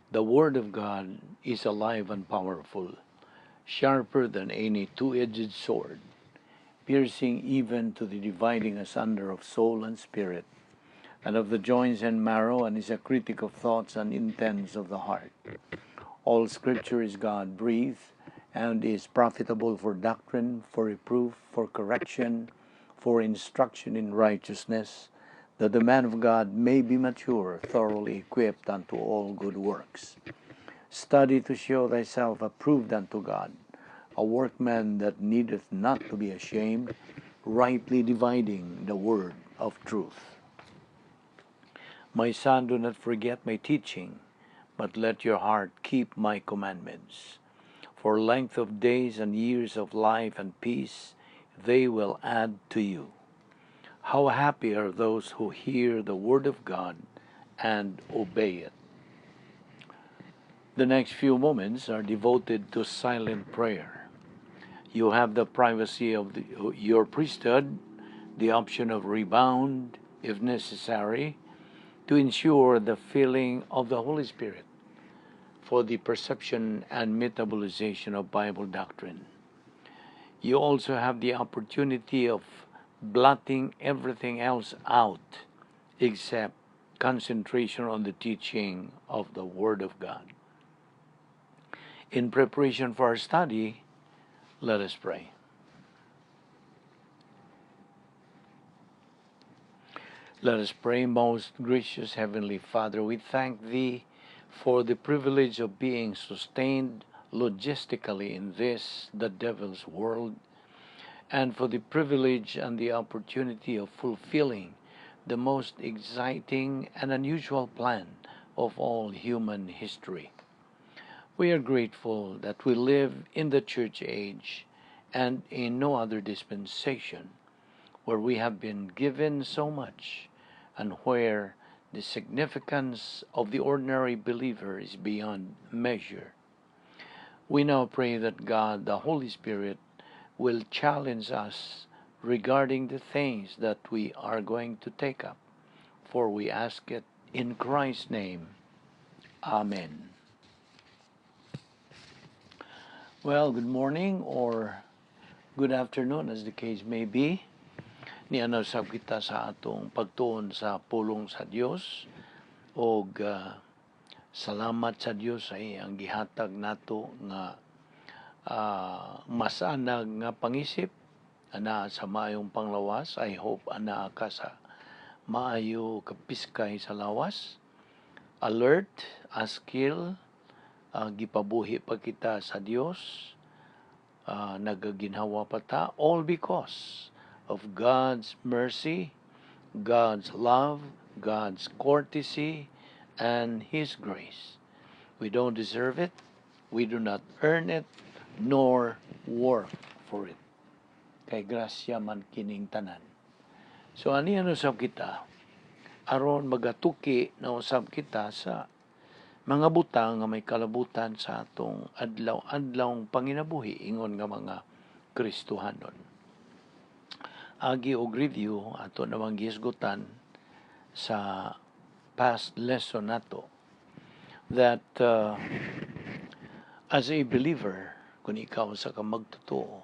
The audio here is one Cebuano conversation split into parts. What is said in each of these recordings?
The Word of God is alive and powerful, sharper than any two-edged sword, piercing even to the dividing asunder of soul and spirit, and of the joints and marrow, and is a critic of thoughts and intents of the heart. All Scripture is God breathed and is profitable for doctrine, for reproof, for correction, for instruction in righteousness, that the man of God may be mature, thoroughly equipped unto all good works. Study to show thyself approved unto God, a workman that needeth not to be ashamed, rightly dividing the word of truth. My son, do not forget my teaching, but let your heart keep my commandments. For length of days and years of life and peace they will add to you. How happy are those who hear the word of God and obey it. The next few moments are devoted to silent prayer. You have the privacy of your priesthood, the option of rebound if necessary, to ensure the filling of the Holy Spirit for the perception and metabolization of Bible doctrine. You also have the opportunity of blotting everything else out except concentration on the teaching of the Word of God. In preparation for our study, let us pray. Let us pray. Most gracious Heavenly Father, we thank Thee for the privilege of being sustained logistically in this, the devil's world, and for the privilege and the opportunity of fulfilling the most exciting and unusual plan of all human history. We are grateful that we live in the church age and in no other dispensation, where we have been given so much and where the significance of the ordinary believer is beyond measure. We now pray that God, the Holy Spirit, will challenge us regarding the things that we are going to take up, for we ask it in Christ's name. Amen. Good morning or good afternoon, as the case may be. Niana sab kita sa atong pagtuon sa pulong sa Dios og salamat sa Dios sa iyang gihatag nato nga masanag nga pangisip ana sa maayong panglawas. I hope ana ka sa maayo kapiskay sa lawas, alert, askil, gipabuhi pa kita sa Dios, nagaginhawa pa ta, all because of God's mercy, God's love, God's courtesy, and His grace. We don't deserve it, we do not earn it, nor work for it. Kay grasya man kining tanan. So ani ano usab kita, aron magatuki na usab kita sa mga butang nga may kalabutan sa atong adlaw-adlawng panginabuhi ingon nga mga Kristohanon. Agi og review ato namang gihisgutan sa past lesson nato that as a believer, kung ikaw sa ka magtotoo,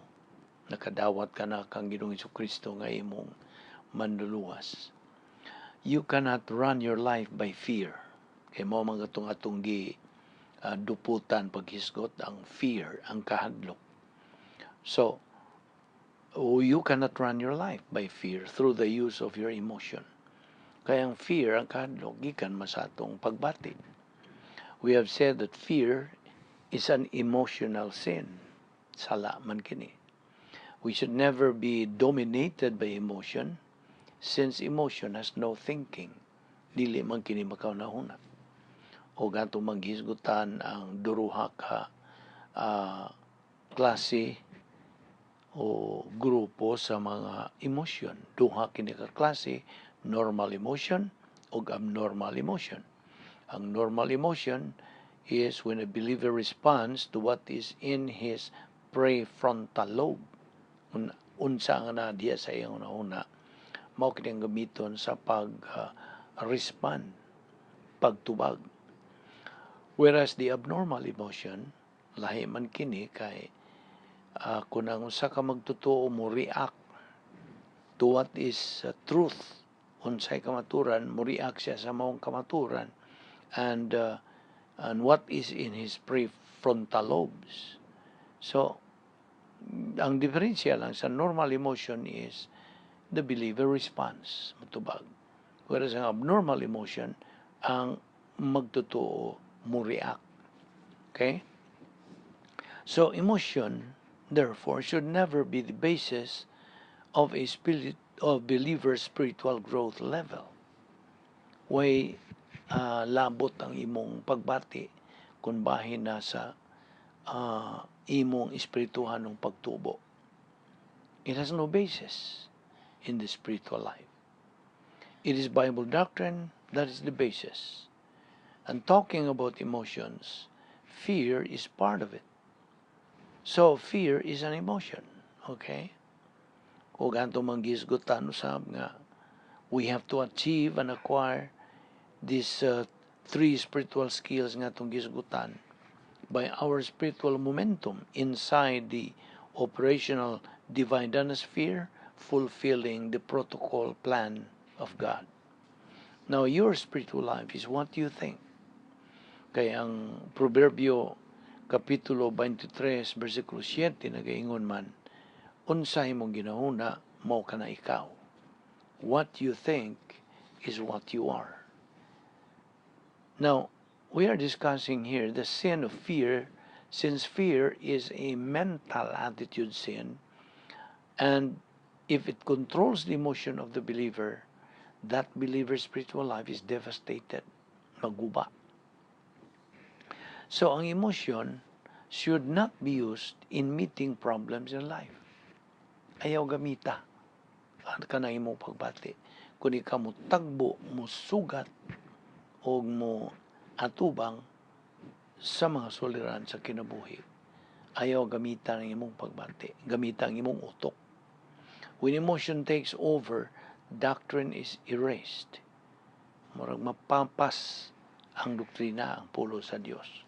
nakadawat ka na kang Ginoong Hesukristo nga imong manluluwas, you cannot run your life by fear. Kay mao man katong atong gi duputan paghisgot ang fear, ang kahadlok. So, you cannot run your life by fear through the use of your emotion. Kaya ang fear, ang kahadlok, gikan man sa atong pagbati. We have said that fear is an emotional sin. Sala man kini. We should never be dominated by emotion, since emotion has no thinking. Dili man kini makaunahuna. O gato manghisgutan ang duruha ka klase o grupo sa mga emosyon. Duha kini ka klase, normal emotion o abnormal emotion. Ang normal emotion is when a believer responds to what is in his prefrontal lobe. Unsa nga na diya sa iyang una-una, mao kini ang gamiton sa pag respond, pagtubag. Whereas the abnormal emotion, lahi man kini kay kung ang usa ka magtotoo mo react to what is truth, unsay kamaturan, mo react siya sa maong kamaturan and what is in his prefrontal lobes. So, ang diferensya lang sa normal emotion is the believer response, mutubag. Whereas ang abnormal emotion, ang magtotoo mo react. Okay? So, emotion, therefore, should never be the basis of a spirit of believer's spiritual growth level. Way labot ang imong pagbati kung bahin na sa imong espirituhanong pagtubo. It has no basis in the spiritual life. It is Bible doctrine that is the basis. And talking about emotions, fear is part of it. So, fear is an emotion. Okay? O ganto mang gisgutan usab nga we have to achieve and acquire these three spiritual skills nga atong gisgutan by our spiritual momentum inside the operational divine sphere, fulfilling the protocol plan of God. Now, your spiritual life is what you think. Kaya ang Proverbio Kapitulo 23, versikulo 7, nagaingon man, "Unsay imong ginahuna, mao kana ikaw." What you think is what you are. Now, we are discussing here the sin of fear, since fear is a mental attitude sin, and if it controls the emotion of the believer, that believer's spiritual life is devastated, maguba. So, ang emotion should not be used in meeting problems in life. Ayaw gamita ang kanang imong pagbati. Kung ikaw mo tagbo, mo sugat, o mo atubang sa mga suliran sa kinabuhi. Ayaw gamita ang imong pagbati. Gamita ang imong utok. When emotion takes over, doctrine is erased. Murag mapapas ang doktrina, ang pulong sa Dios.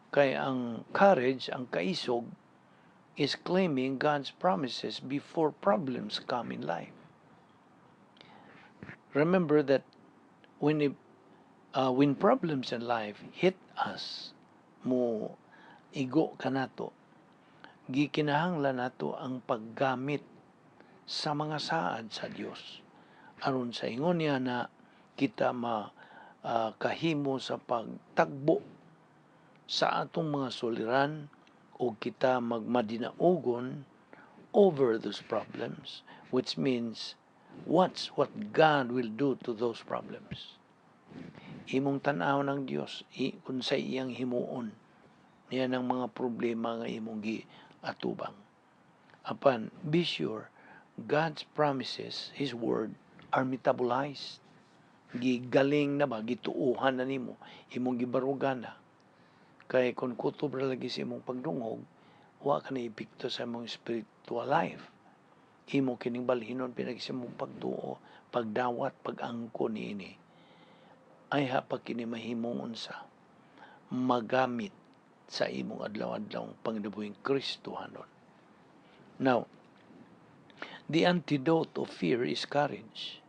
Kay ang courage, ang kaisog, is claiming God's promises before problems come in life. Remember that when problems in life hit us, mo igo kanato, gikinahanglan nato ang paggamit sa mga saad sa Dios. Aron sa ingon niya na kita ma kahimo sa pagtagbo sa atong mga suliran o kita magmadinaugon over those problems, which means what's what God will do to those problems. Imong tan-aw ng Dios kung sa iyang himuon niya ng mga problema nga imong giatubang. Apan be sure God's promises, His word, are metabolized. Gigaling na ba, gituuhan na nimo, imong gibarugan na. Kay kung kutob ra lagi sa imong pagdungog, wa ka na epekto sa imong spiritual life. Imo kining balhinon pinagi sa imong pagtuo, pagdawat, pag-angko niini. Ay pa kini mahimong unsa magamit sa imong adlaw-adlaw panginabuhing Kristohanon. Now, the antidote of fear is courage,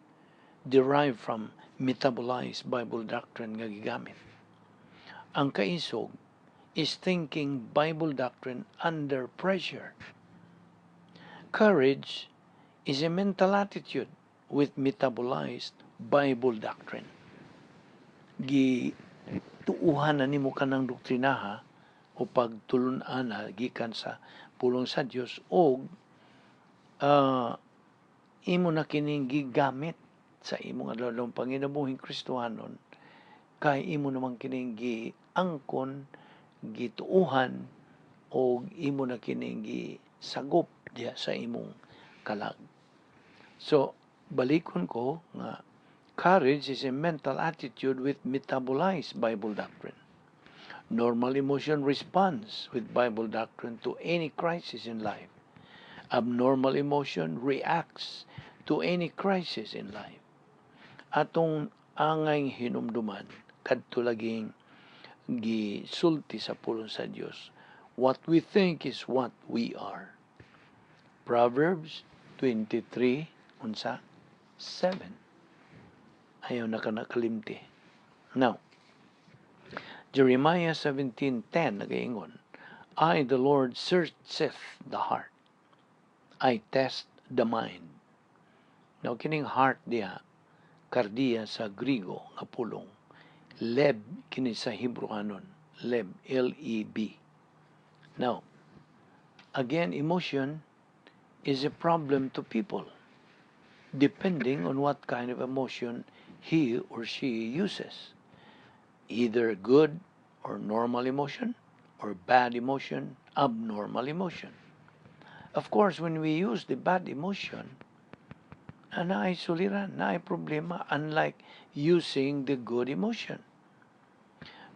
derived from metabolized Bible doctrine nga gigamit. Ang kaisog is thinking Bible doctrine under pressure. Courage is a mental attitude with metabolized Bible doctrine. Gi tuuhan na nimo kanang doktrinaha o pagtulun-an na gikan sa pulong sa Dios og imo na kining gigamit sa imong adlaw panginabuhing Kristohanon kay imo naman kining giangkon, gituuhan o imo na kining gisagop diha sa imong kalag. So, balikon ko nga courage is a mental attitude with metabolized Bible doctrine. Normal emotion responds with Bible doctrine to any crisis in life. Abnormal emotion reacts to any crisis in life. Atong angay hinumduman kadto laging Gisulti sa pulong sa Dios. What we think is what we are. Proverbs 23 unsa 7. Ayaw na ka nakalimti. Now, Jeremiah 17:10 nagaingon, "I, the Lord, searcheth the heart. I test the mind." Now, kining heart diha, kardia sa Grigo nga pulong. Leb kini sa Hebrewanon. Leb, Leb. Now, again, emotion is a problem to people depending on what kind of emotion he or she uses. Either good or normal emotion, or bad emotion, abnormal emotion. Of course, when we use the bad emotion, naay suliran, naay problema, unlike using the good emotion.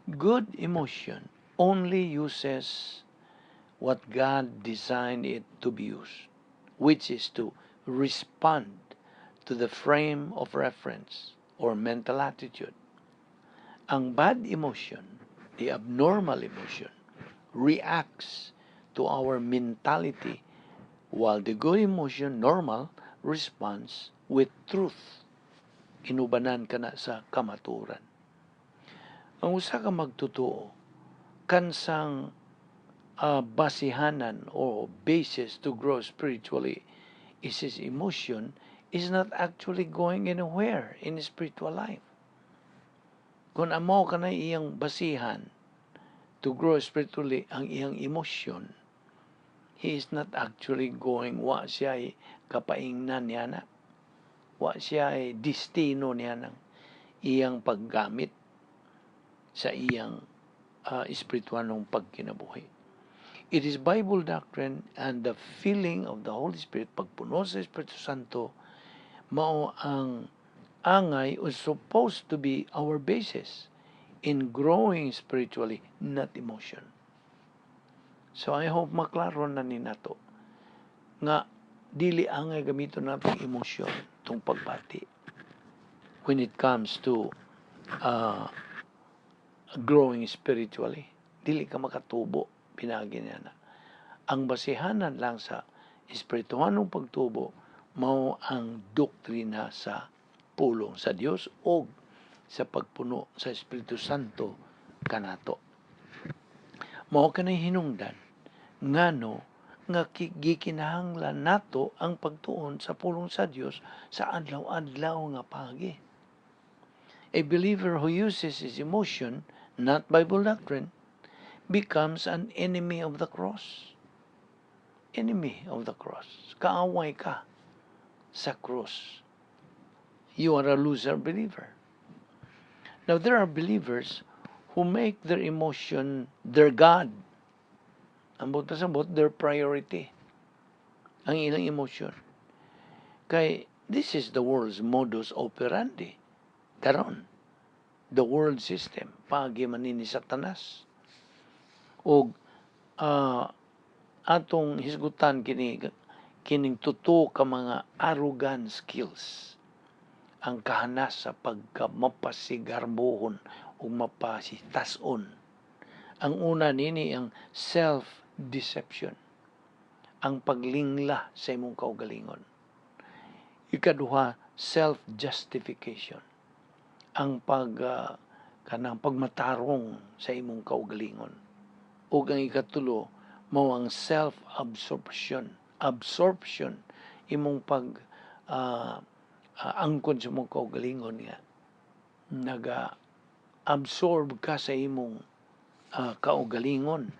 Good emotion only uses what God designed it to be used, which is to respond to the frame of reference or mental attitude. Ang bad emotion, the abnormal emotion, reacts to our mentality, while the good emotion, normal, responds with truth. Inubanan ka na sa kamaturan. Ang usa ka magtotoo, kansang basihanan o basis to grow spiritually is his emotion, is not actually going anywhere in his spiritual life. Kung amo ka na iyang basihan to grow spiritually ang iyang emotion, he is not actually going, wa siya ay kapaingnan niya na. Wa siya ay destino niya ng iyang paggamit sa iyang espiritualong pagkinabuhi. It is Bible doctrine and the filling of the Holy Spirit, pagpuno sa Espiritu Santo, mao ang angay is supposed to be our basis in growing spiritually, not emotion. So I hope maklaro na ni nato nga dili angay gamiton natong emosyon tong pagbati when it comes to growing spiritually. Dili ka makatubo pinagi niya na. Ang basihanan lang sa espirituhanong pagtubo mao ang doktrina sa pulong sa Dios o sa pagpuno sa Espiritu Santo kanato. Mao kanay hinungdan ngano nga gikinahanglan nato ang pagtuon sa pulong sa Dios sa adlaw-adlaw nga pagi. A believer who uses his emotion, not Bible doctrine, becomes an enemy of the cross. Enemy of the cross. Kaaway ka sa cross. You are a loser believer. Now, there are believers who make their emotion their God. Ambot pasabot, their priority. Ang ilang emotion. Kay, this is the world's modus operandi. Karon, the world system, pagi man ni Satanas. Og atong hisgutan kini kining tuto ka mga arrogant skills, ang kahanas sa pagka mapasigarbohon o mapasitason. Ang una nini ang self-deception. Ang paglingla sa imong kaugalingon. Ikaduha, self-justification. Ang pag kanang pagmatarong sa imong kaugalingon. Ug ang ikatulo mao ang self-absorption. Absorption, imong pag angkon sa imong kaugalingon nga naga absorb ka sa imong kaugalingon.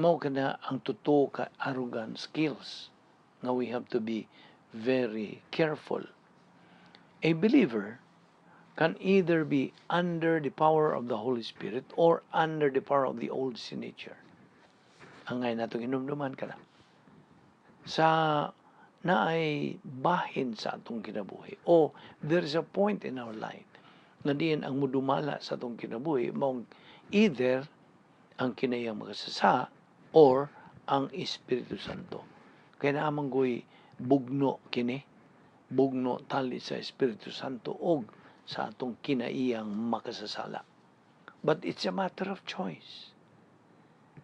Mao kana ang totoo ka arrogant skills nga we have to be very careful. A believer can either be under the power of the Holy Spirit or under the power of the old sin nature. Angay natong hinumduman kana. Sa naay bahin sa atong kinabuhi o there is a point in our life nga diin ang mudumala sa atong kinabuhi mao either ang kinaiyang makasasa or ang Espiritu Santo. Kaya naa man goy bugno kini, bugno tali sa Espiritu Santo og sa atong kinaiyang makasasala. But it's a matter of choice.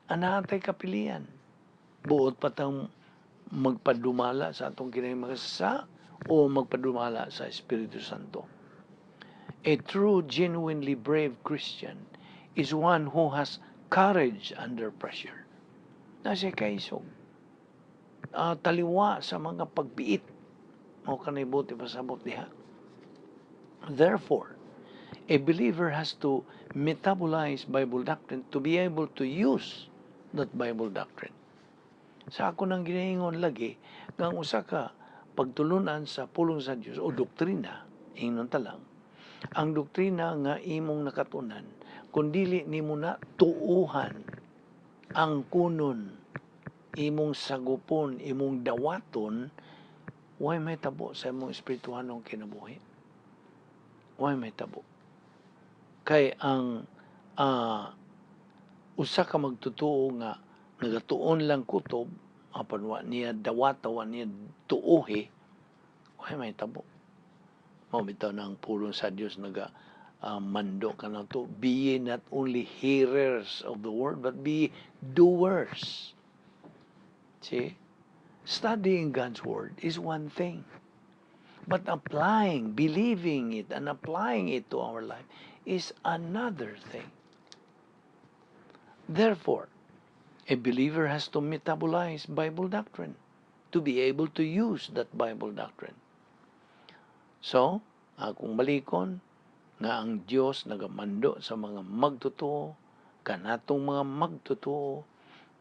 Anaa tay kapilian. Buot pa tang magpadumala sa atong kinaing makasasala o magpadumala sa Espiritu Santo. A true, genuinely brave Christian is one who has courage under pressure. Naa siya'y kaisog. Taliwa sa mga pagbiit. Mao kanay buot ipasabot diha. Therefore, a believer has to metabolize Bible doctrine to be able to use that Bible doctrine. Sa ako nang ginaingon lagi, nga ang usa ka pagtulunan sa pulong sa Dios o doktrina, ingnon ta lang, ang doktrina nga imong nakatunan, kung dili nimo na tuuhan ang kunon, imong sagupon, imong dawaton, way mahitabo sa imong espirituhanong kinabuhi. Way mahitabo. Kay ang usa ka magtutuo nga nagatuon lang kutob apan wa niya dawata, wa niya tuohi, way mahitabo. Mao bitaw nang pulong sa Dios naga mando kanato, "Be ye not only hearers of the word but be doers." See, studying God's word is one thing, but applying, believing it and applying it to our life is another thing. Therefore, a believer has to metabolize Bible doctrine to be able to use that Bible doctrine. So, akong balikon nga ang Dios nagamando sa mga magtotoo, kanatong mga magtotoo,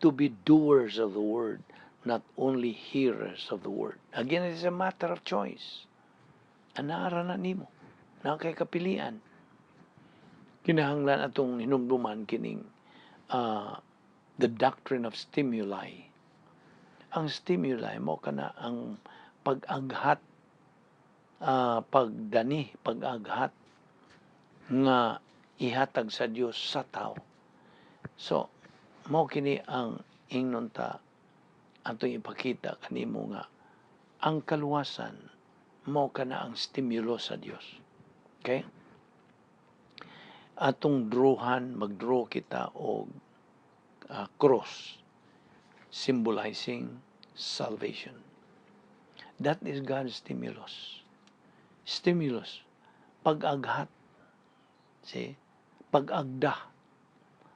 to be doers of the word, not only hearers of the word. Again, it is a matter of choice. Anaa ra na nimo. Naa kay kapilian. Kinahanglan atong hinumduman kining the doctrine of stimuli. Ang stimuli mao kana ang pag-aghat, pagdani, pag-aghat nga ihatag sa Dios sa tao. So, mao kini ang ingnon ta atong ipakita kanimo nga ang kaluwasan mao kana ang stimulo sa Dios. Okay? Atong drawhan, mag-draw kita og cross symbolizing salvation. That is God's stimulus. Stimulus. Pag-aghat. See? Pag-agda.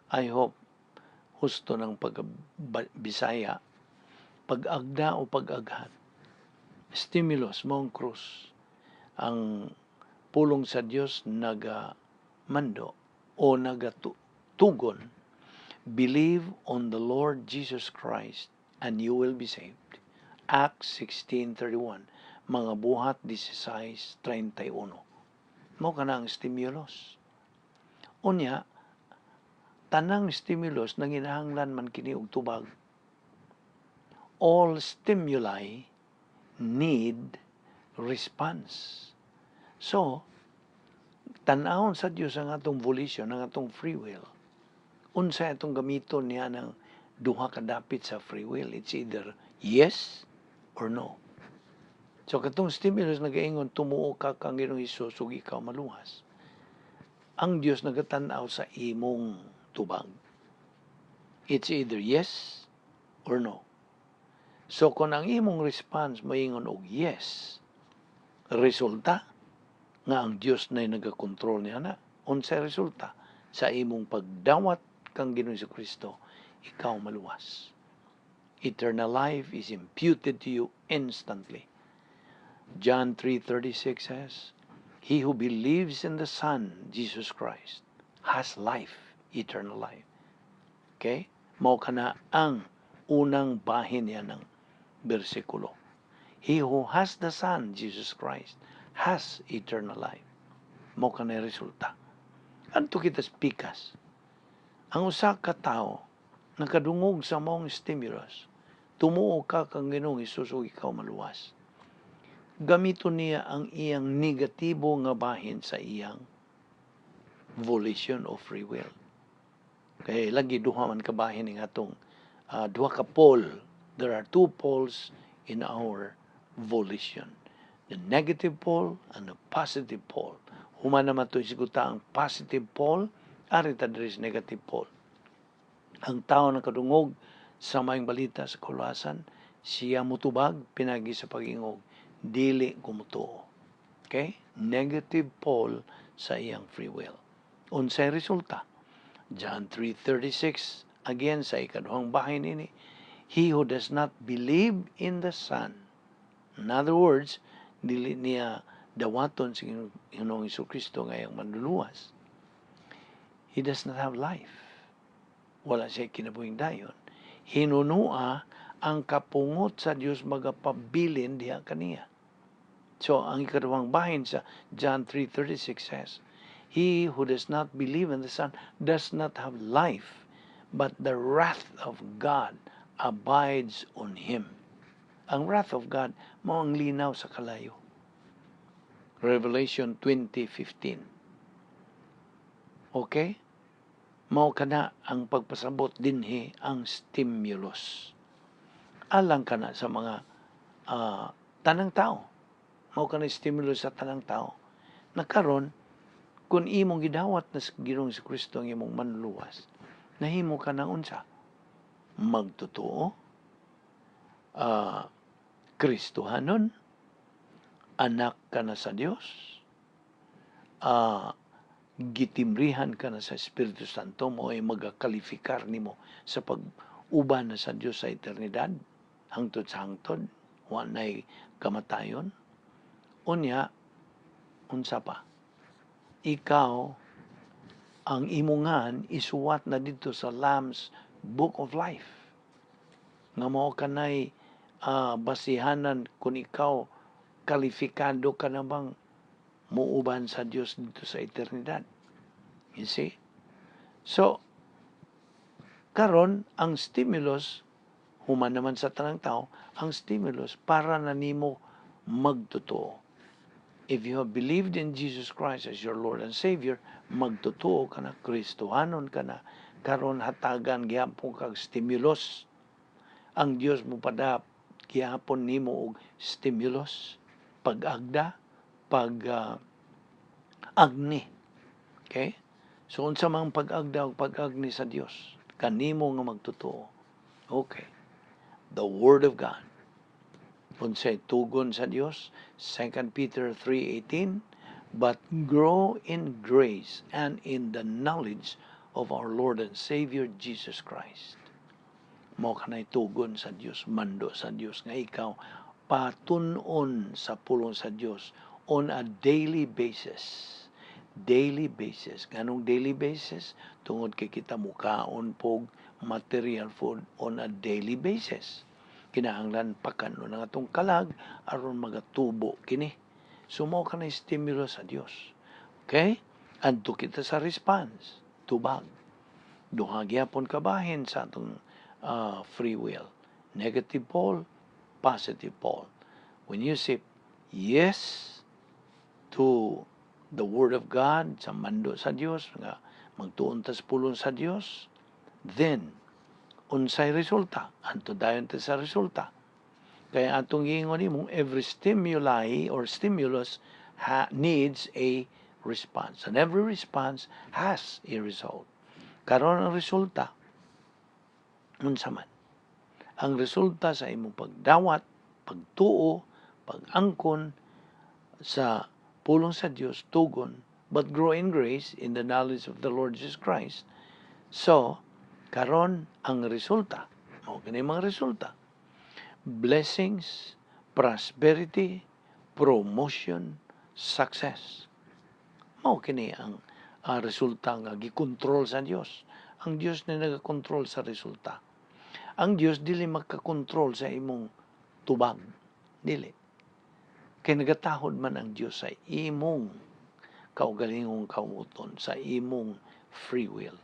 I hope husto ng pag-Bisaya. Pag-agda o pag-aghat. Stimulus mao ang krus. Ang pulong sa Dios naga mando o nagatugon, "Believe on the Lord Jesus Christ and you will be saved." Acts 16:31, Mga Buhat 16:31. Mao kana ang stimulus. Unya, tanang stimulus nanginahanglan man kini og tubag. All stimuli need response. So, tan-awon sa Dios ang atong volition, ang atong free will. Unsa atong gamiton niya ng duha ka dapit sa free will? It's either yes or no. So katong stimulus nagaingon, "Tumuo ka kang Ginoong Hesus ug ikaw maluwas." Ang Dios nagatan-aw sa imong tubag. It's either yes or no. So kung ang imong response moingon og yes, resulta nga ang Dios na nagakontrol niya na. Unsay resulta? Sa imong pagdawat kang Ginoong Kristo, ikaw maluwas. Eternal life is imputed to you instantly. John 3:36 says, "He who believes in the Son, Jesus Christ, has life, eternal life." Okay? Mao kana ang unang bahin niya ng bersikulo. He who has the Son, Jesus Christ, has eternal life. Mao kana resulta. Adto kita sa pikas. Ang usa ka tawo nakadungog sa maong stimulus, "Tumuo ka kang Ginoong Hesus ug ikaw maluwas." Gamiton niya ang iyang negatibo nga bahin sa iyang volition o free will. Kay lagi duha man ka bahin ning atong duha ka pole. There are two poles in our volition. The negative pole and the positive pole. Human naman ito isiguta ang positive pole, Ari ta diri sa negative pole. Ang tao nakadungog sa maayong balita sa kaluwasan, siya mutubag pinagi sa pag-ingog, "Dili ko mutuo." Okay? Negative pole sa iyang free will. Unsay resulta? John 3:36, again sa ikaduhang bahin ini, "He who does not believe in the Son." In other words, dili niya dawaton si Ginoong Kristo nga iyang manluluwas. He does not have life. Wala siya kinabuhing dayon. Hinunua ang kapungot sa Dios magapabilin diha kaniya. So, ang ikaduhang bahin sa John 3:36 says, "He who does not believe in the Son does not have life, but the wrath of God abides on him." Ang wrath of God mao ang linaw sa kalayo. Revelation 20:15. Okay? Mao kana ang pagpasabot dinhi, ang stimulus. Alang kana sa mga tanang tao. Mao kana stimulus sa tanang tao. Na karon kung imong gidawat na sa Ginoong Kristo ang imong manluluwas, nahimo ka ng unsa? Magtotoo, Kristohanon, anak ka na sa Dios, gitimrihan ka na sa Espiritu Santo mo ay magakalifikar nimo sa pag-uban na sa Dios sa eternidad, hangtod sa hangtod, wa na'y kamatayon. Unya, unsa pa? Ikaw, ang imongan isuwat na dito sa Lamb's Book of Life. Nga mao kanay basihanan kung ikaw kalifikado ka na bang muuban sa Dios dito sa eternidad. You see? So, karon ang stimulus, human naman sa tanang tao, ang stimulus para na nimo magtotoo. If you have believed in Jesus Christ as your Lord and Savior, magtotoo ka na, Kristohanon ka na, karon hatagan gihapon kag stimulus. Ang Dios mo pada gihapon nimo og stimulus, pag-agda, pag agni. Okay? So unsa man pag-agda ug pag-agni sa Dios kanimo nga magtotoo? Okay. The Word of God. Unsay tugon sa Dios? 2 Peter 3:18, "But grow in grace and in the knowledge of our Lord and Savior Jesus Christ." Mao kanay tugon sa Dios, mando sa Dios nga ikaw patun-on sa pulong sa Dios on a daily basis. Daily basis. Nganong daily basis? Tungod kay kita mukaon pog material food on a daily basis. Kinahanglan pakanon ang atong kalag aron magatubo kini. So mao kanay stimulus sa Dios. Okay? Adto kita sa response. Tubag. Duha gyapon kabahin sa atong free will. Negative pole, positive pole. When you say yes to the Word of God, sa mando sa Dios, nga magtuon ta sa pulong sa Dios, then unsay resulta? Adto dayon ta sa resulta. Kaya atong giingon nimo, every stimuli or stimulus needs a response. And every response has a result. Karon ang resulta, unsa man? Ang resulta sa imong pagdawat, pagtuo, pag-angkon sa pulong sa Dios, tugon, "But grow in grace in the knowledge of the Lord Jesus Christ." So, karon ang resulta, mao kini mga resulta. Blessings, prosperity, promotion, success. Mao kini ang resulta nga gikontrol sa Dios. Ang Dios na nagakontrol sa resulta. Ang Dios dili makakontrol sa imong tubag. Dili. Kay nagatahod man ang Dios sa imong kaugalingong kauton, sa imong free will.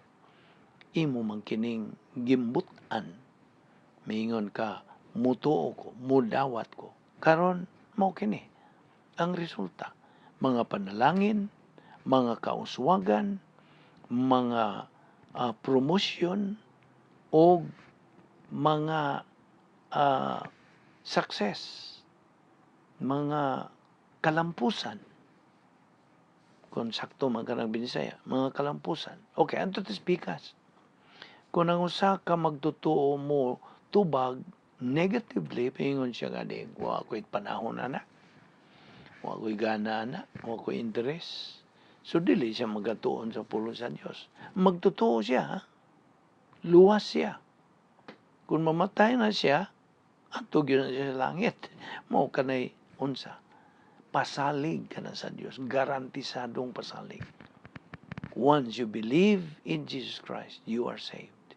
Imo man kining gimbut-an. Miingon ka, "Mutuo ko, mudawat ko." Karon mao kini ang resulta. Mga panalangin, mga kauswagan, mga promotion o mga success, mga kalampusan. Kung sakto man ka ng Binisaya, mga kalampusan. Okay, adto tas pikas. Kung ang usa ka magtutuo mo tubag negatively, paingon siya nga di, wa ko'y panahon ana, wa ko'y gana ana, wa ko'y interes. So dili siya magatuon sa pulong sa Dios. Magtotoo siya, ha? Luwas siya. Kung mamatay na siya, adto gyud na siya sa langit. Mao kanay unsa? Pasalig ka na sa Dios, garantisadong pasalig. Once you believe in Jesus Christ, you are saved.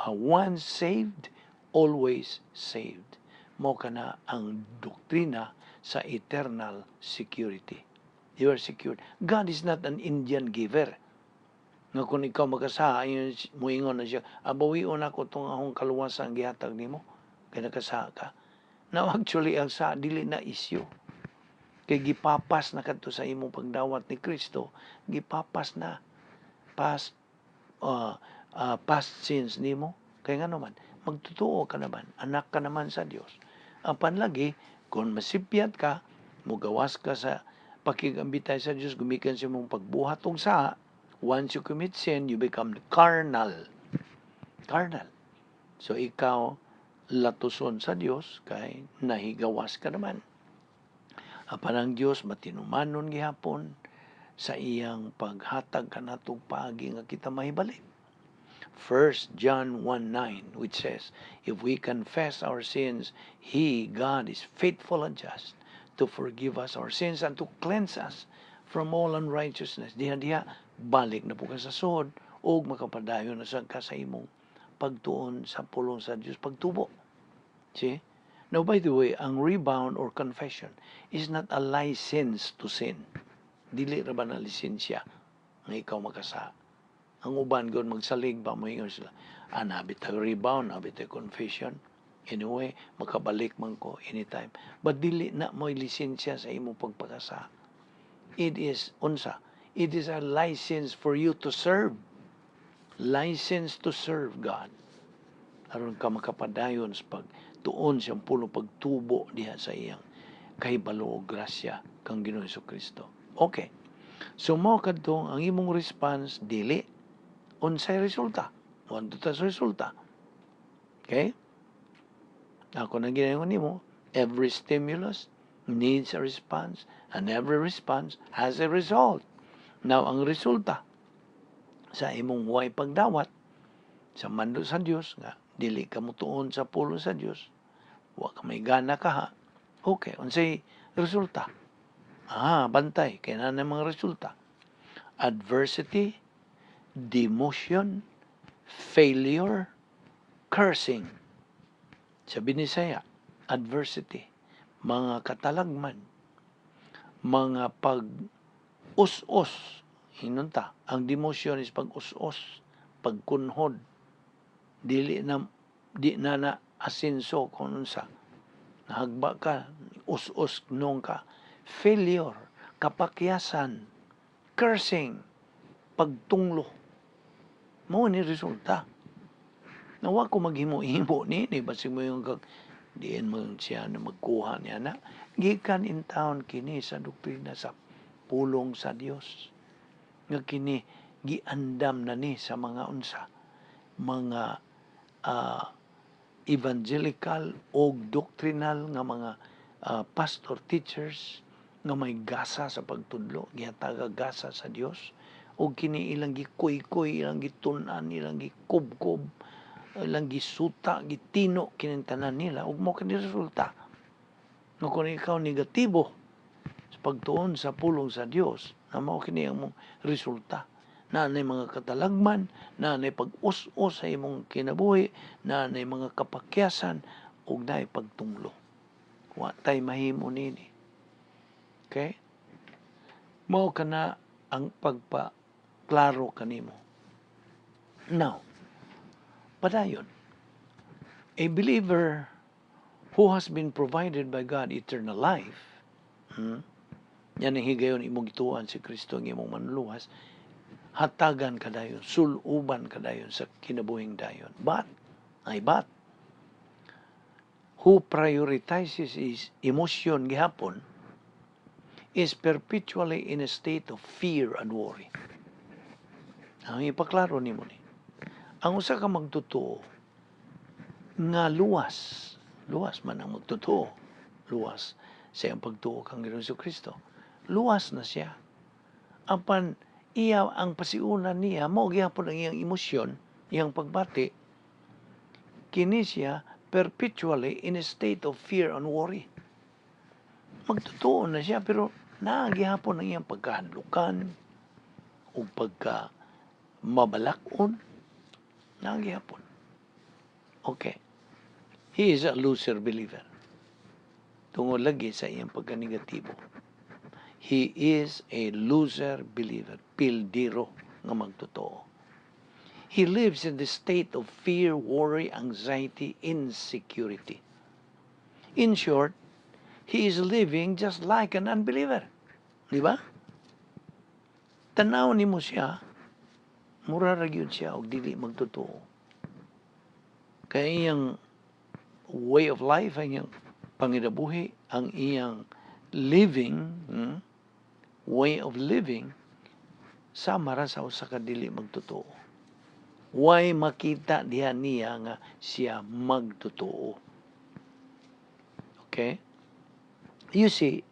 Once saved, always saved. Mao kana ang doktrina sa eternal security. You are secured. God is not an Indian giver. Nga kung ikaw makasala, muingon na siya, "Abawion ako tong akong kaluwasan gihatag nimo. Kay nakasala ka." Now actually, ang sa dili na issue. Kay gipapas na kadto sa imong pagdawat ni Kristo, gipapas na past sins nimo. Kay nga naman, magtotoo ka naman, anak ka naman sa Dios. Apan lagi, kung masipyat ka, mugawas ka sa pakigambitay sa Dios, gumikan sa imong pagbuhat og saa, once you commit sin, you become carnal. Carnal. So ikaw, latuson sa Dios kay nahigawas ka naman. Apan ang Dios matinumanon gihapon sa iyang paghatag kanatong paagi nga kita mahibalik. 1 John 1:9, which says, "If we confess our sins, He, God, is faithful and just to forgive us our sins and to cleanse us from all unrighteousness." Diha diha, balik na po ka sa suod ug makapadayon na sad ka sa imong pagtuon sa pulong sa Dios, pagtubo. See? Now, by the way, ang rebound or confession is not a license to sin. Dili ra ba na lisensya nga ikaw makasala? Ang uban gud magsalig ba, moingon sila, "Ah, naa bitay rebound, naa bitay confession. Anyway, makabalik man ko anytime." But dili na mo lisensya sa imong pagpakasala. It is unsa? It is a license for you to serve. License to serve God. Aron ka makapadayon sa pagtuon siyang pulong, pagtubo diha sa iyang kahibalo o grasya kang Ginoong Kristo. Okay. So mao kadtong ang imong response dili, unsay resulta? Moadto ta sa resulta. Okay? Ako na ginayon nimo, every stimulus needs a response and every response has a result. Now, ang resulta sa imong way pagdawat sa mando sa Dios nga dili ka motuon sa pulong sa Dios, wa ka may gana ka ha. Okay, unsay resulta? Ah, bantay kay naa na mga resulta. Adversity, demotion, failure, cursing. Sa Binisaya, adversity, mga katalagman, mga pag-us-us, hinunta. Ang demotion is pag-us-us, pagkunhod, dili na di na na asenso kung unsa. Nahagba ka, us-us nung ka. Failure, kapakyasan, cursing, pagtunglo. Mao ni resulta. Nawa ko maghimo-himo ni ni basig mo yung kag diin mo siya na magkuha niya na gikan in town kini sa doktrina sa pulong sa Dios nga kini giandam na ni sa mga unsa, mga evangelical o doctrinal nga mga pastor teachers nga may gasa sa pagtudlo, gihataga gasa sa Dios, ug kini ilang gikuykuy, ilang gitun-an, ilang gikubkob, ilang gisuta, gitino kining tanan nila, ug mao kini resulta nga kung ikaw negatibo sa pagtuon sa pulong sa Dios, na mao kini ang mong resulta na nay mga katalagman, na nay pag-us-us sa imong kinabuhi, na nay mga kapakyasan ug naay pagtunglo. Wa tay mahimo nini. Okay, mao kana ang pagpa-klaro kanimo. Now, padayon. A believer who has been provided by God eternal life, yan ang higayon imong gituan si Kristo ang imong manluluwas, hatagan ka dayon, suluban ka dayon sa kinabuhing dayon. But, ay but, who prioritizes his emotion gihapon is perpetually in a state of fear and worry. Ang ipaklaro nimo ni. Ang usa ka magtotoo nga luwas, luwas man ang magtotoo, luwas sa iyang pagtuo kang Ginoong Kristo. Luwas na siya. Apan iya ang pasiunan niya mao gihapon ang iyang emosyon, iyang pagbati, kini siya perpetually in a state of fear and worry. Magtotoo na siya pero naa gihapon ang iyang pagkahadlukan o pagka mabalakon, naa gihapon. Okay. He is a loser believer. Tungod lagi sa iyang pagkanegatibo. He is a loser believer. Pildiro nga magtotoo. He lives in the state of fear, worry, anxiety, insecurity. In short, he is living just like an unbeliever. Di ba? Tanaw nimo siya, mura ra gyud siya og dili magtotoo. Kay iyang way of life, ang iyang panginabuhi, ang iyang living, way of living, sama ra sa usa ka dili magtotoo. Way makita diha niya nga siya magtotoo. Okay? You see,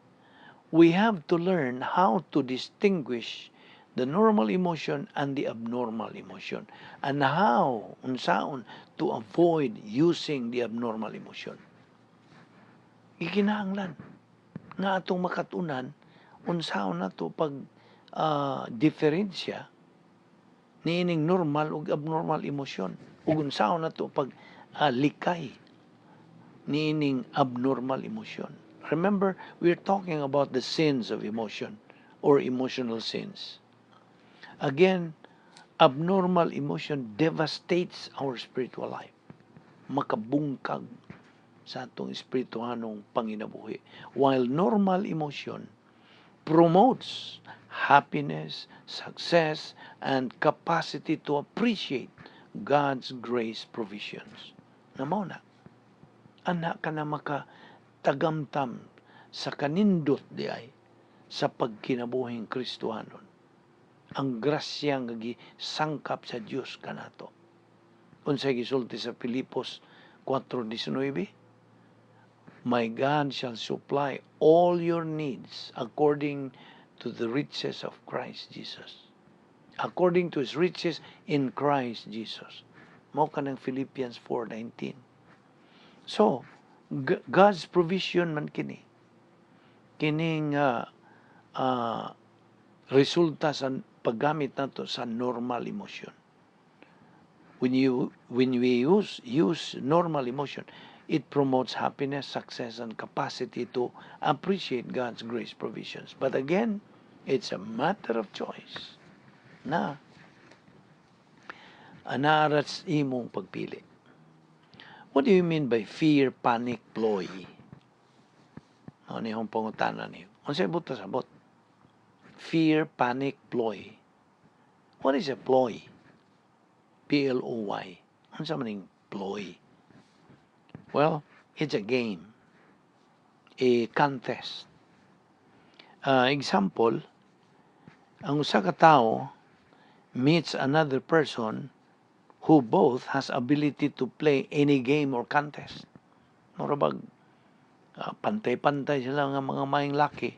we have to learn how to distinguish the normal emotion and the abnormal emotion and how unsaon to avoid using the abnormal emotion. Gikinahanglan nga atong makatunan unsaon nato pag diferensya niining normal ug abnormal emotion ug unsaon nato pag likay niining abnormal emotion. Remember, we're talking about the sins of emotion or emotional sins. Again, abnormal emotion devastates our spiritual life. Makabungkag sa atong espirituhanong panginabuhi. While normal emotion promotes happiness, success, and capacity to appreciate God's grace provisions. Na mao na. Ana ka na makatagamtam sa kanindot diay sa pagkinabuhing Kristohanon. Ang grasya nga gisangkap sa Dios kanato. Unsay gisulti sa Filipos 4:19? "My God shall supply all your needs according to the riches of Christ Jesus." According to His riches in Christ Jesus. Mao kanang Philippians 4:19. So, God's provision man kini. Kining resulta sa paggamit nato sa normal emotion. When we use normal emotion, it promotes happiness, success, and capacity to appreciate God's grace provisions. But again, it's a matter of choice. Na naa ra sa imong pagpili. What do you mean by fear, panic, ploy? Ano yung pangutana niyo? Unsay buot pasabot? Fear, panic, ploy. What is a ploy? Ploy. Unsa man ning ploy? Well, it's a game, a contest. Example, ang usa ka tawo meets another person who both has ability to play any game or contest. Mura bag pantay-pantay sila nga mga maayong laki.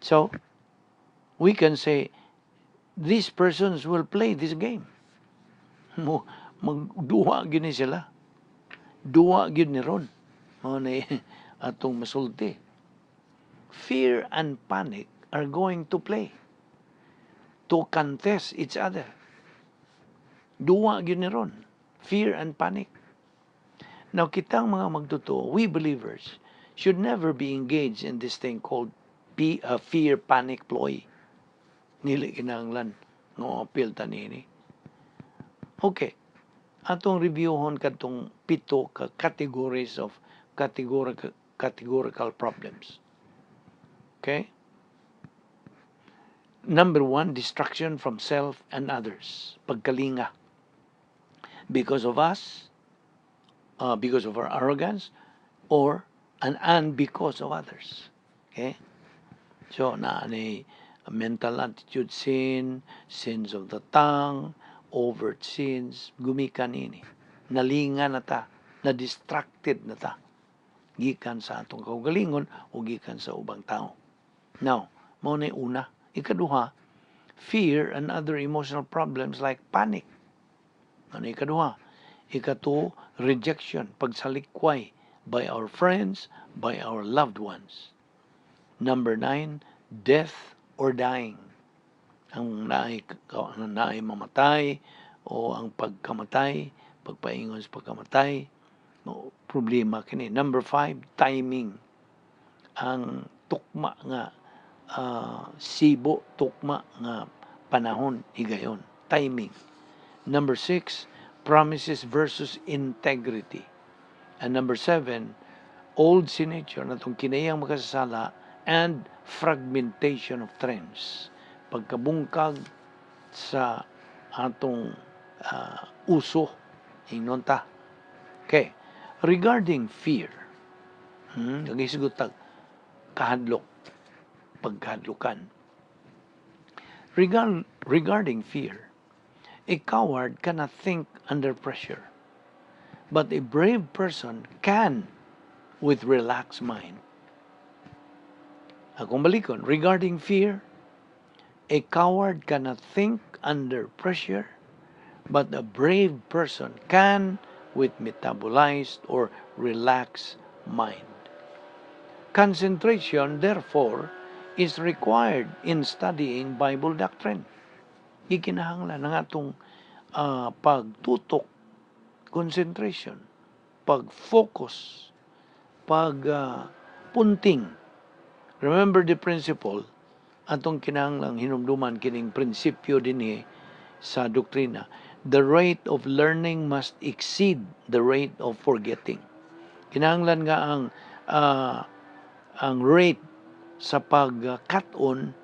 So, we can say, these persons will play this game. Mo, magduwa gyud ni sila. Duwa gyud ni ron. Mao na atong masulti. Fear and panic are going to play to contest each other. Duwa gyud ni ron. Fear and panic. Now, kitang mga magtotoo, we believers, should never be engaged in this thing called fear, panic, ploy. Dili kinahanglan nga apil ta niini. Okay. Atong reviewhon kadtong pito ka categories of categorical problems. Okay? Number one, distraction from self and others. Pagkalinga. Because of us, because of our arrogance, or and because of others. Okay? So, naa ni mental attitude sin, sins of the tongue, overt sins, gumikan ini. Nalinga na ta, na distracted na ta gikan sa atong kaugalingon o gikan sa ubang tao. Now, mao na una. Ikaduha, fear and other emotional problems like panic. Ano ikaduha? Ikatulo, rejection, pagsalikway by our friends, by our loved ones. Number 9, death or dying. Ang naay mamatay o ang pagkamatay, pagpaingon sa pagkamatay, no, problema kini. Number 5, timing. Ang tukma nga sibo, tukma nga panahon, higayon. Timing. Number 6, promises versus integrity. And number 7, old sin nature, natong kinahiyang makasasala, and fragmentation of trends. Pagkabungkag sa atong uso, ingnon ta. Okay. Regarding fear, nagisgot tag kahadlok, pagkahadlokan. Regarding fear, a coward cannot think under pressure, but a brave person can with relaxed mind. Akong balikon, regarding fear, a coward cannot think under pressure, but a brave person can with metabolized or relaxed mind. Concentration, therefore, is required in studying Bible doctrine. Gikinahanglan ang atong pagtutok, concentration, pag-focus, pag punting. Remember the principle, atong kinahanglang hinumduman kining prinsipyo dinhi sa doktrina. The rate of learning must exceed the rate of forgetting. Kinahanglan nga ang rate sa pagkat-on,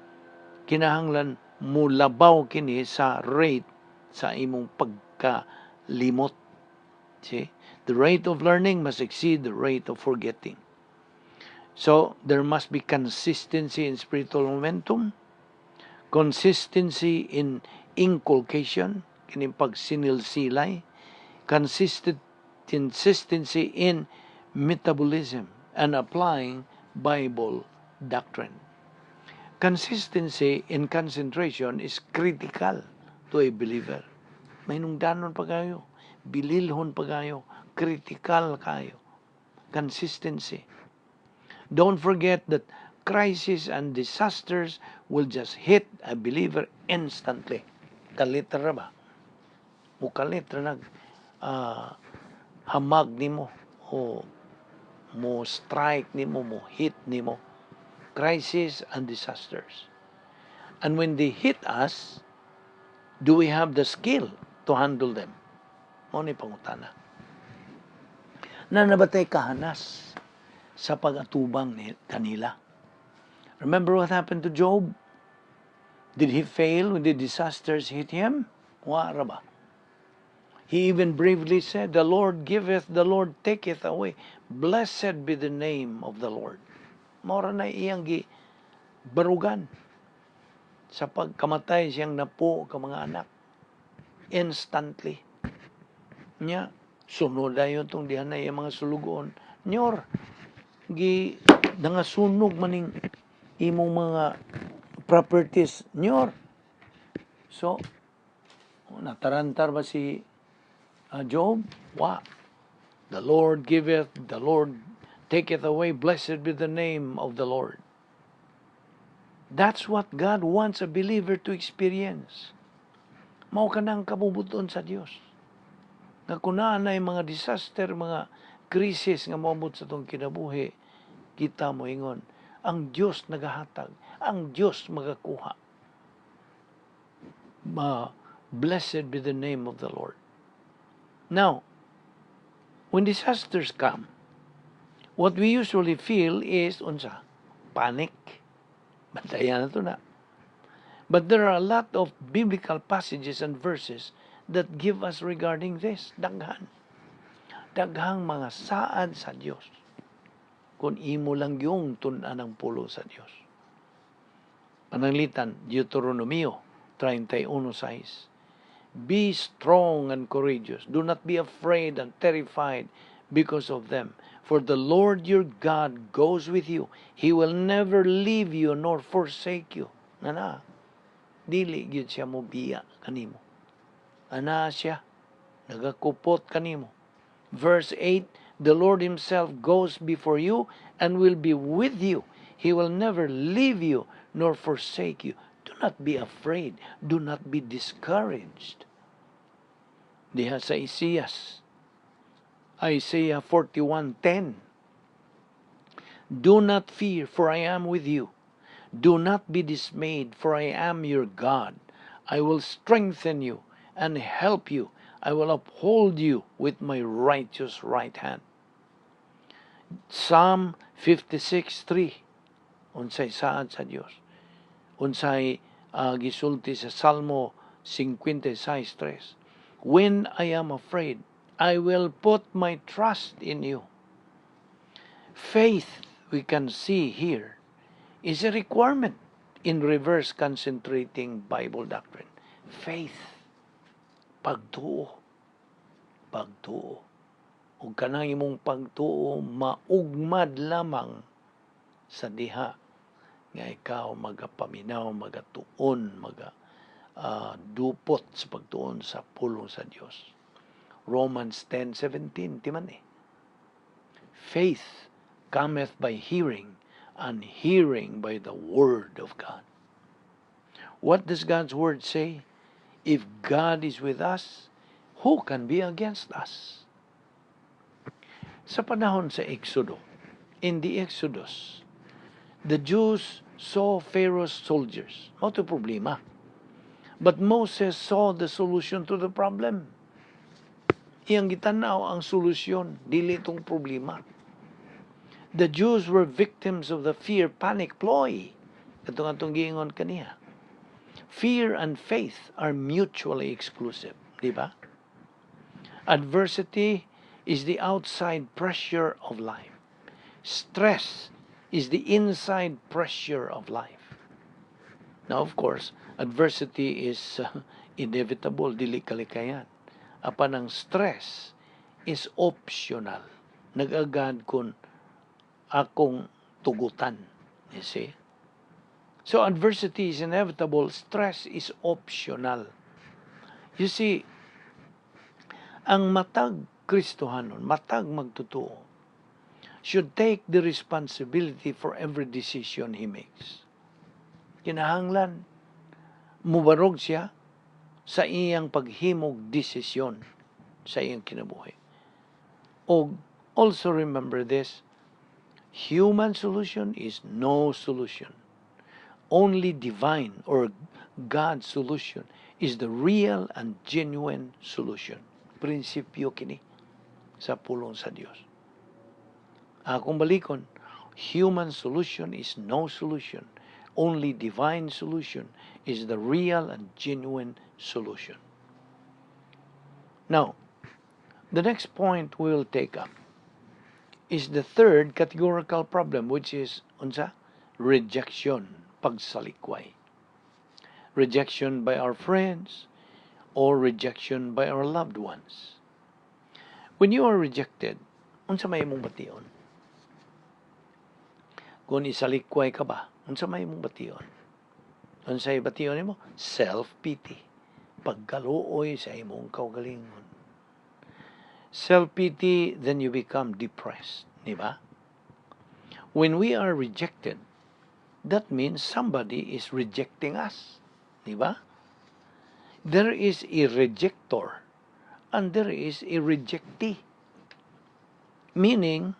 kinahanglan mulabaw kini sa rate sa imong pagkalimot. See? The rate of learning must exceed the rate of forgetting. So, there must be consistency in spiritual momentum, consistency in inculcation, kining pagsinilsilay, consistency in metabolism, and applying Bible doctrine. Consistency in concentration is critical to a believer. Mahinungdanon pa kayo, bililhon pa kayo, critical kayo. Consistency. Don't forget that crisis and disasters will just hit a believer instantly. Kalit ra ba? Mukalit ra nag hamag nimo o mo strike nimo, mo hit nimo. Crisis and disasters. And when they hit us, do we have the skill to handle them? Mao ni pangutana. Naa na ba tay kahanas sa pag-atubang ni kanila? Remember what happened to Job? Did he fail when the disasters hit him? Wa ra ba? He even bravely said, "The Lord giveth, the Lord taketh away. Blessed be the name of the Lord." Mao ra na iyang gi barugan sa pagkamatay siyang napo ka mga anak. Instantly. Nya, sunod dayon tong diha na iyang mga sulugoon. "Nyor, gi nangasunog maning imong mga properties, nyor." So, natarantar ba si Job? Wa. "The Lord giveth, the Lord taketh away, blessed be the name of the Lord." That's what God wants a believer to experience. Mao kanang kabubut-on sa Dios. Nga kung naa nay mga disaster, mga krisis nga moabot sa atong kinabuhi, kita mo ingon, ang Dios nagahatag, ang Dios magakuha. Blessed be the name of the Lord. Now, when disasters come, what we usually feel is unsa? Panic. Bantayan na to na. But there are a lot of biblical passages and verses that give us regarding this. Daghan. Daghang mga saad sa Dios. Kung imo lang yung tun-an ang pulong sa Dios. Pananglitan, Deuteronomio 31:6. "Be strong and courageous. Do not be afraid and terrified because of them. For the Lord your God goes with you. He will never leave you nor forsake you." Nana, dili gyud siya mo biya kanimo. Ana siya, nagakupot kanimo. Verse 8, "The Lord Himself goes before you and will be with you. He will never leave you nor forsake you. Do not be afraid. Do not be discouraged." Diha sa Isaias, Isaiah 41:10. "Do not fear, for I am with you. Do not be dismayed, for I am your God. I will strengthen you and help you. I will uphold you with my righteous right hand." Psalm 56:3. Unsay saad sa Dios? Unsay gisulti sa Salmo 56:3? "When I am afraid, I will put my trust in you." Faith, we can see here, is a requirement in reverse concentrating Bible doctrine. Faith. Pagtuo. Pagtuo. Ug kanang imong pagtuo maugmad lamang sa diha nga ikaw magapaminaw, magatuon, maga dupot sa pagtuon sa pulong sa Dios. Romans 10:17 timan eh. "Faith cometh by hearing, and hearing by the word of God." What does God's word say? If God is with us, who can be against us? Sa panahon sa Exodo, in the Exodus, the Jews saw Pharaoh's soldiers. Mao to problema. But Moses saw the solution to the problem. Iyang gitanaw ang solusyon, dili itong problema. The Jews were victims of the fear panic ploy. Katong atong giingon kaniya. Fear and faith are mutually exclusive, di ba? Adversity is the outside pressure of life. Stress is the inside pressure of life. Now, of course, adversity is inevitable, dili kalikayan. Apan ang stress is optional. Nag-agad kung akong tugutan. You see? So adversity is inevitable, stress is optional. You see, ang matag Kristohanon, matag magtotoo, should take the responsibility for every decision he makes. Kinahanglan, mubarog siya sa iyang paghimog desisyon sa iyang kinabuhi. O also remember this, human solution is no solution. Only divine or God's solution is the real and genuine solution. Prinsipyo kini sa pulong sa Dios. Akong balikon, human solution is no solution. Only divine solution is the real and genuine solution. Now, the next point we will take up is the third categorical problem, which is unsa? Rejection, pagsalikway. Rejection by our friends or rejection by our loved ones. When you are rejected, unsa may imong bation? Kung isalikway ka ba, unsa may imong bation? Unsay bation nimo? Self-pity. Pagkaluoy sa imong kaugalingon. Self-pity, then you become depressed, di ba? When we are rejected, that means somebody is rejecting us, di ba? There is a rejector and there is a rejectee. Meaning,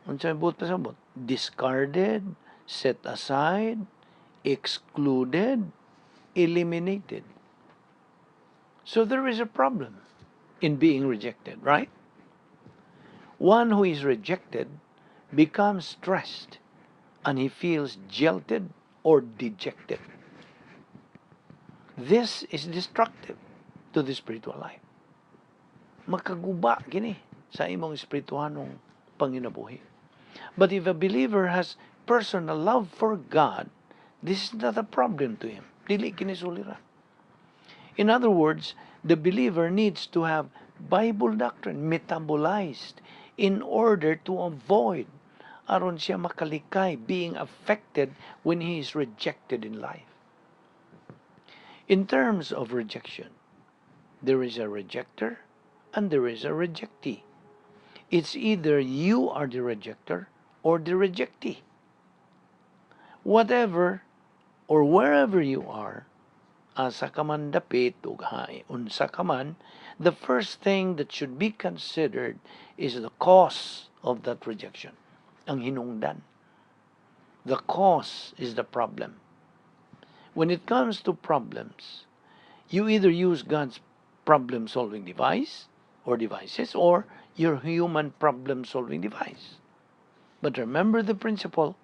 unsay buot pasabot? Discarded, set aside, excluded, eliminated. So there is a problem in being rejected, right? One who is rejected becomes stressed and he feels jilted or dejected. This is destructive to the spiritual life. Makaguba kini sa imong espirituhanong panginabuhi. But if a believer has personal love for God, This is not a problem to him. Dili kini suliran. In other words, the believer needs to have Bible doctrine metabolized in order to avoid, aron siya makalikay, being affected when he is rejected in life. In terms of rejection, there is a rejecter and there is a rejectee. It's either you are the rejecter or the rejectee. Whatever or wherever you are, asa ka man dapit ug unsa ka man, the first thing that should be considered is the cause of that rejection. Ang hinungdan. The cause is the problem. When it comes to problems, you either use God's problem-solving device or devices or your human problem-solving device. But remember the principle.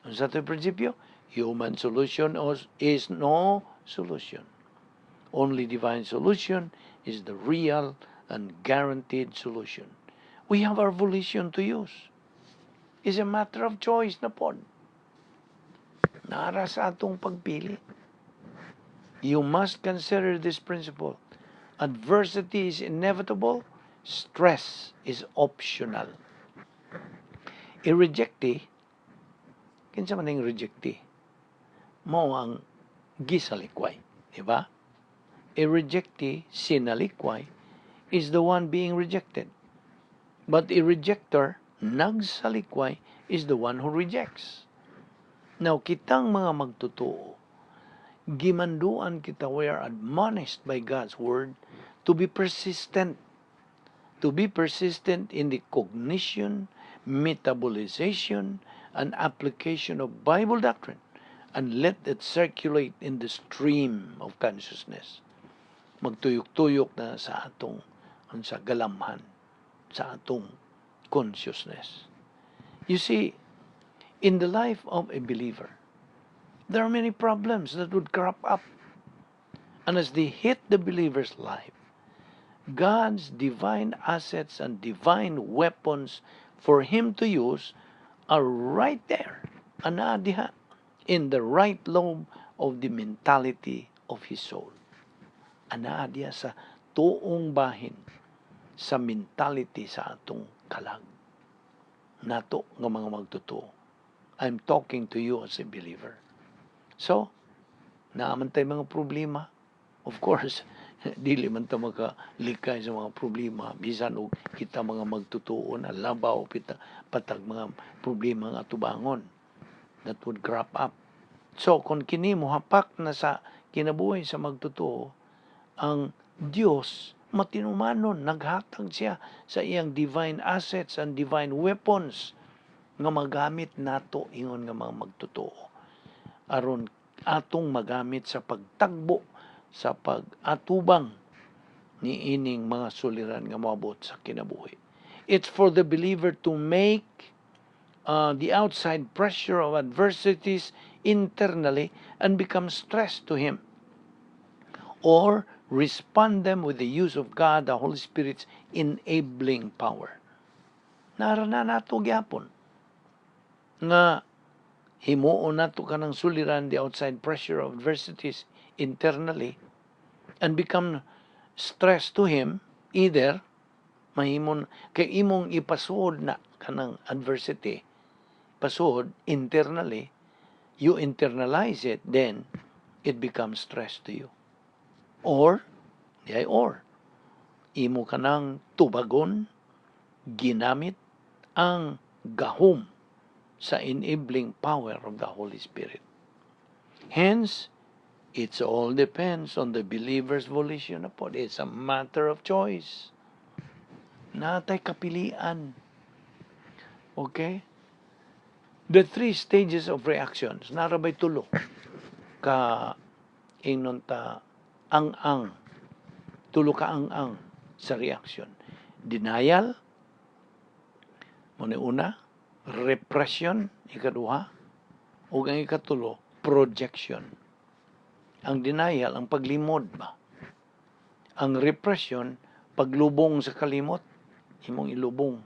Unsa to'y prinsipyo? Human solution is no solution. Only divine solution is the real and guaranteed solution. We have our volition to use. It's a matter of choice na pod. Naa ra sa atong pagpili. You must consider this principle. Adversity is inevitable. Stress is optional. A rejectee, kinsa man ang rejectee? Mao ang gisalikway, di ba? A rejectee, sinalikway, is the one being rejected. But a rejecter, nagsalikway, is the one who rejects. Now, kitang mga magtotoo, gimanduan kita, we are admonished by God's word to be persistent. To be persistent in the cognition, metabolization, and application of Bible doctrine, and let it circulate in the stream of consciousness. Magtuyok-tuyok na sa atong sa galamhan, sa atong consciousness. You see, in the life of a believer, there are many problems that would crop up. And as they hit the believer's life, God's divine assets and divine weapons for him to use are right there, anaa diha, in the right lobe of the mentality of his soul. Anaa diha sa tuong bahin sa mentality sa atong kalag. Nato nga mga magtotoo. I'm talking to you as a believer. So, naa man tay mga problema. Of course, dili man ta makalikay sa mga problema bisan og kita mga magtotoo na, labaw pita patag mga problema nga atubangon that would crop up. So, kung kini mohapak na sa kinabuhi sa magtotoo, ang Dios matinumanon, naghatag siya sa iyang divine assets and divine weapons nga magamit nato ingon nga mga magtotoo aron atong magamit sa pagtagbo, sa pag-atubang ni ining mga suliran nga moabot sa kinabuhi. It's for the believer to make the outside pressure of adversities internally and become stress to him, or respond them with the use of God, the Holy Spirit's enabling power. Naa ra na nato gyapon nga himuon nato kanang suliran, the outside pressure of adversities internally and become stress to him, either mahimon kay imong ipasuod na kanang adversity, pasuod internally, you internalize it, then it becomes stress to you, or diay or imo kanang tubagon ginamit ang gahom sa enabling power of the Holy Spirit. Hence, it all depends on the believer's volition na pod. It's a matter of choice. Naa tay kapilian. Okay? The three stages of reactions. Naa ra bay tulo ka ingnon ta ang-ang. Tulo ka ang-ang sa reaction. Denial, mao una, repression, ikaduha, ug ang ikatulo, projection. Ang denial, ang paglimod ba? Ang repression, paglubong sa kalimot, imong ilubong.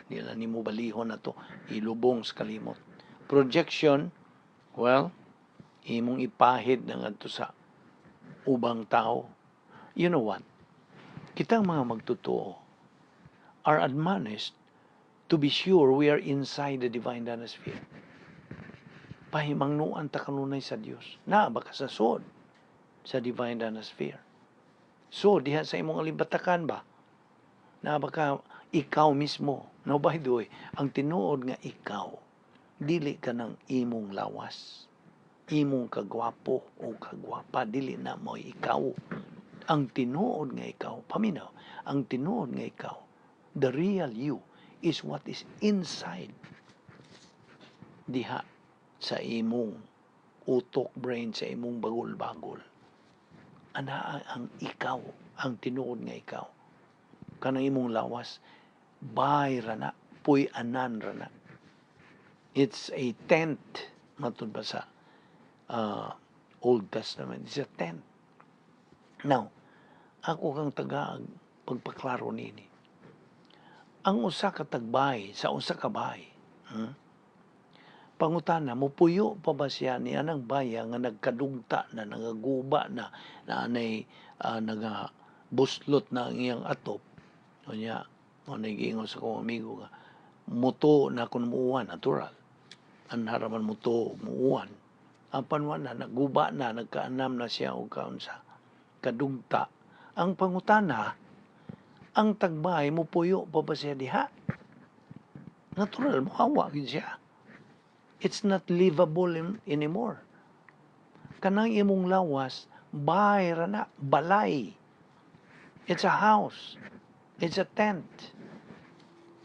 Di na nimo balihon na to, ilubong sa kalimot. Projection, well, Imong ipahid na ngadto sa ubang tao. You know what? Kitang mga magtotoo are admonished to be sure we are inside the divine danasphere. Pahimangnuan ta kanunay sa Dios. Naa ba ka sa sod sa divine danasphere? So, diha sa imong alimbatakan ba? Naa ba ka ikaw mismo? No, by the way, ang tinuod nga ikaw, dili ka ng imong lawas. Imong kagwapo o kagwapa, dili na mo ikaw. Ang tinuod nga ikaw, paminaw, ang tinuod nga ikaw, the real you, is what is inside diha sa imong utok, brain, sa imong bagol-bagol. Ana ang ikaw, ang tinuod nga ikaw. Kanang imong lawas, bay ra na, puy-anan ra na. It's a tent, matud ba sa Old Testament. It's a tent. Now, ako kang tagaag pagpaklaro nini. Ang usa ka tagbay sa usa ka bay, Pangutana, mupuyo pa ba siya ni anang baya nga nagkadugta na, nagaguba na, na anay nagabuslot na ang iyang atop? Unya, mo giingon sa akong amigo nga, muto na kun muuwan, natural. Anhara man muto, muuwan. Apan wala, naguba na, nagkaanam na siya og kaunsa kadugta. Ang pangutana, ang tagbay mupuyo pa ba siya diha? Natural, muhawa gid siya. It's not livable anymore. Kanang imong lawas, bay ra na, balay. It's a house. It's a tent.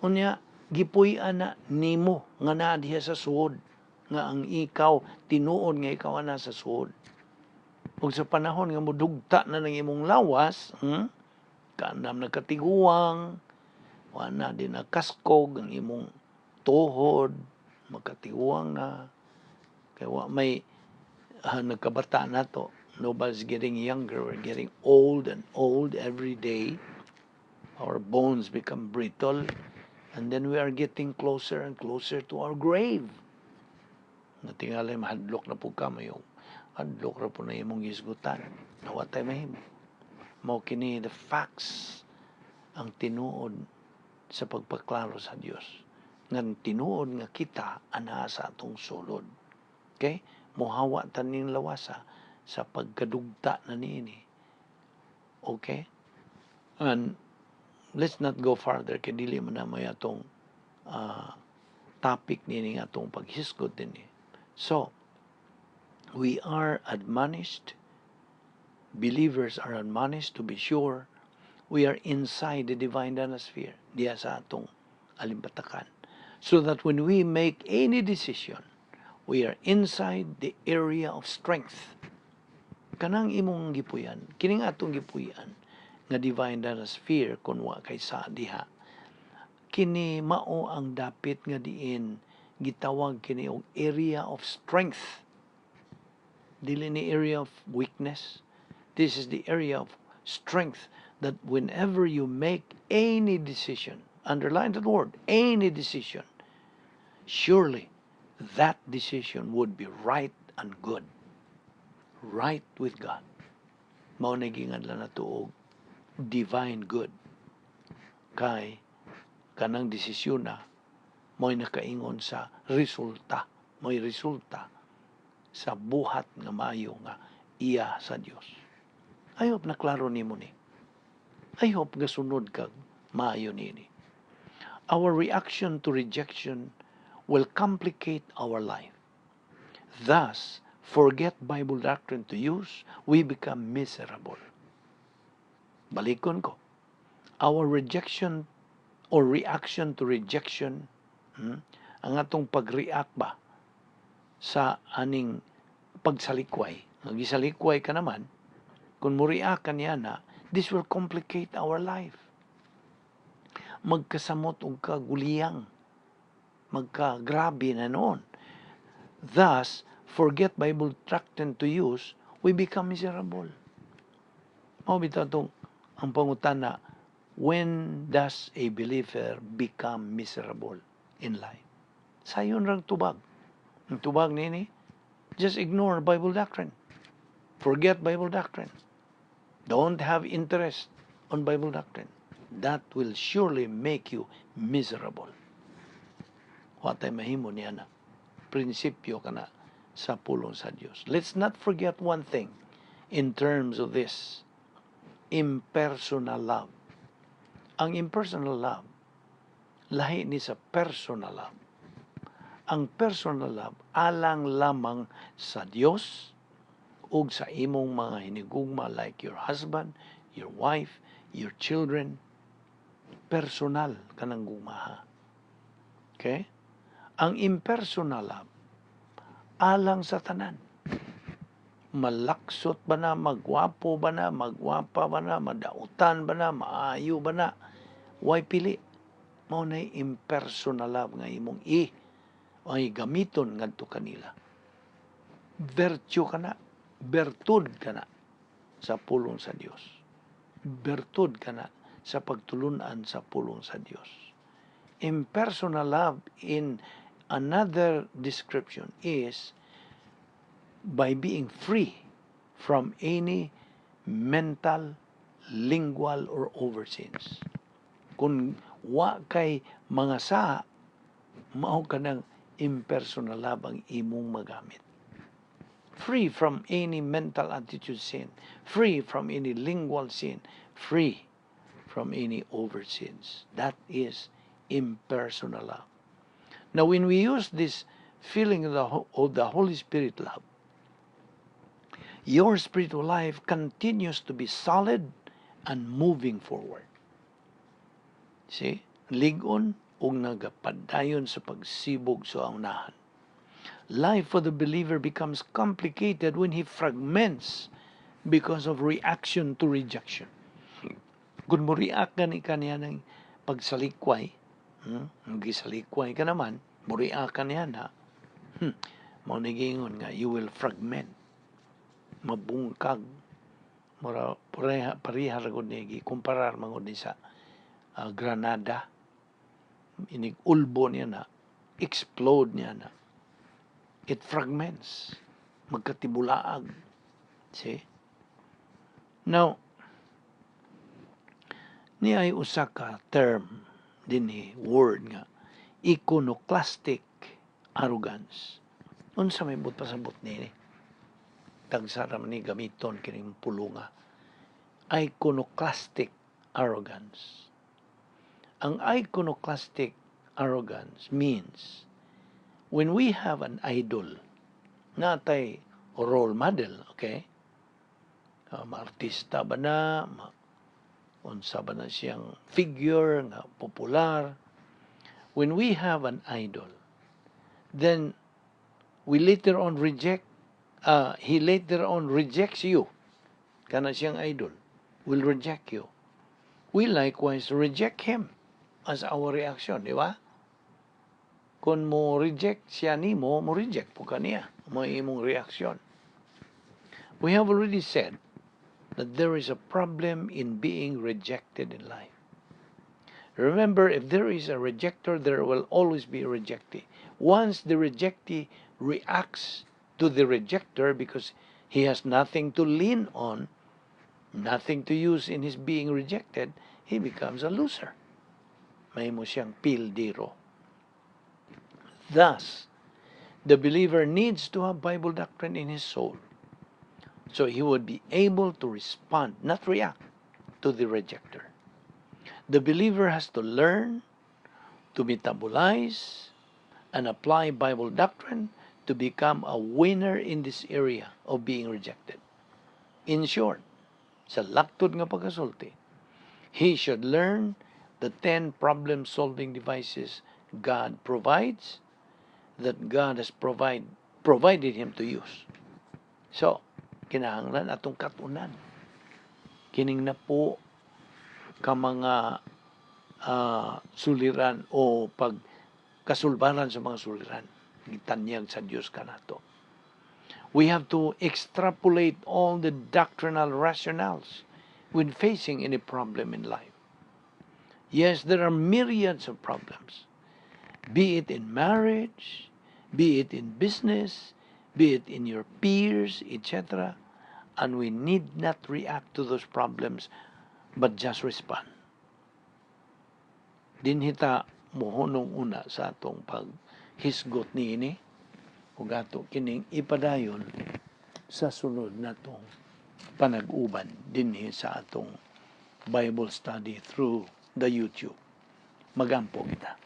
Unya, gipuy-an na nimo nga naa diha sa suod nga ang ikaw, tinuod nga ikaw ana sa suod. Ug sa panahon nga modugta na ng imong lawas, Kaanam nagkatiguang, wala din nakaskog ang imong tuhod, magkatiguang na. Kaya wa may nagkabata na to. Nobody's getting younger. We're getting old and old every day. Our bones become brittle. And then we are getting closer and closer to our grave. Natingalay mahadlok na po ka mayong hadlok ra po na imong gisgutan. Nawa tay mahimo. Mao kini the facts, ang tinuod sa pagpaklaro sa Dios. Nga tinuod nga kita ana sa atong sulod. Okay? Muhawa taning lawasa sa pagkadugta na niini. Okay? And let's not go farther kay dili man na may atong topic nini nga atong paghisgot dinhi. So, we are admonished, believers are admonished to be sure we are inside the divine sphere diya sa atong alimbatakan. So that when we make any decision, we are inside the area of strength. Kanang imong gipuyan, kining atong gipuyan nga divine sphere, kung wa kay sa diha, kini mao ang dapit nga diin gitawag kini og area of strength. Dili ni area of weakness. This is the area of strength that whenever you make any decision, underline that word, any decision, surely that decision would be right and good. Right with God. Mao na ginganlan nato og divine good. Kay kanang desisyon na mo'y nakaingon sa resulta, mo'y resulta sa buhat nga maayo nga iya sa Dios. I hope na klaro nimo ni. I hope gasunod kag maayo nini. Our reaction to rejection will complicate our life. Thus, forget Bible doctrine to use, we become miserable. Balikon ko. Our rejection or reaction to rejection, ang atong pag-react ba sa aning pagsalikway. Nga gisalikway ka naman, kung mo react ka niya na, this will complicate our life. Magkasamot og kaguliyang. Magkagrabe na noon. Thus, forget Bible doctrine to use, we become miserable. Mao bitaw tong ang pangutana, when does a believer become miserable in life? Sayon rang tubag. Ang tubag nini, Just ignore Bible doctrine. Forget Bible doctrine. Don't have interest on Bible doctrine. That will surely make you miserable. Wa tay mahimo niya na. Prinsipyo kana sa pulong sa Dios. Let's not forget one thing in terms of this impersonal love. Ang impersonal love, lahi ni sa personal love. Ang personal love, alang lamang sa Dios ug sa imong mga hinigugma, like your husband, your wife, your children. Personal kanang gugmaha. Okay? Ang impersonal love, alang sa tanan. Malaksot ba na, magwapo ba na, magwapa ba na, madautan ba na, maayo ba na, way pili. Mao na impersonal love nga imong i ay gamiton ngadto kanila. Virtue kana, bertud kana sa pulong sa Dios. Bertud kana sa pagtulunan sa pulong sa Dios. Impersonal love, in another description, is by being free from any mental, lingual, or overt sins. Kung wa kay mga saa, mao kanang impersonal love ang imong magamit. Free from any mental attitude sin, free from any lingual sin, free from any overt sins. That is impersonal love. Now, when we use this feeling of the Holy Spirit love, your spiritual life continues to be solid and moving forward. See? Lig-on ug nagapadayon sa pagsibog sa unahan. Life for the believer becomes complicated when he fragments because of reaction to rejection. Kung mo react gani ka niya ng pagsalikway, gisalikway ka naman, mo react ka niya na, mao ni giingon nga you will fragment, mabungkag, mura pareha pareha ra gud ni gikumparar man gud ni sa granada, inig ulbo niya na, explode niya na, it fragments, magkatibulaag. See? Now, niay usa ka term dinhi, word nga iconoclastic arrogance. Unsa may buot pasabot niini? Tagsa ra man ni gamiton kining pulunga. Iconoclastic arrogance. Ang iconoclastic arrogance means when we have an idol, natay role model, okay? Maartista ba na, unsa ba na siyang figure nga popular. When we have an idol, then we later on reject, he later on rejects you. Kana siyang idol will reject you. We likewise reject him as our reaction, di ba? Kung mo reject siya nimo, mo reject pud ka niya. Mao imong reaction. We have already said that there is a problem in being rejected in life. Remember, if there is a rejector, there will always be a rejectee. Once the rejectee reacts to the rejector because he has nothing to lean on, nothing to use in his being rejected, he becomes a loser. Mahimo siyang pildiro. Thus, the believer needs to have Bible doctrine in his soul so he would be able to respond, not react, to the rejector. The believer has to learn to metabolize and apply Bible doctrine to become a winner in this area of being rejected. In short, sa laktod nga pagkasulti, he should learn the 10 problem-solving devices God provides, that God has provided him to use. So, kinahanglan atong katunan. Kining napo ka mga suliran o pag kasulbaran sa mga suliran gitanyag sa Dios kanato. We have to extrapolate all the doctrinal rationales when facing any problem in life. Yes, there are myriads of problems, be it in marriage, be it in business, Be it in your peers, etc. And we need not react to those problems, but just respond. Dinhi ta mohunong una sa atong paghisgot niini ug ato kining ipadayon sa sunod natong panag-uban dinhi sa atong Bible study through the YouTube. Magampo kita.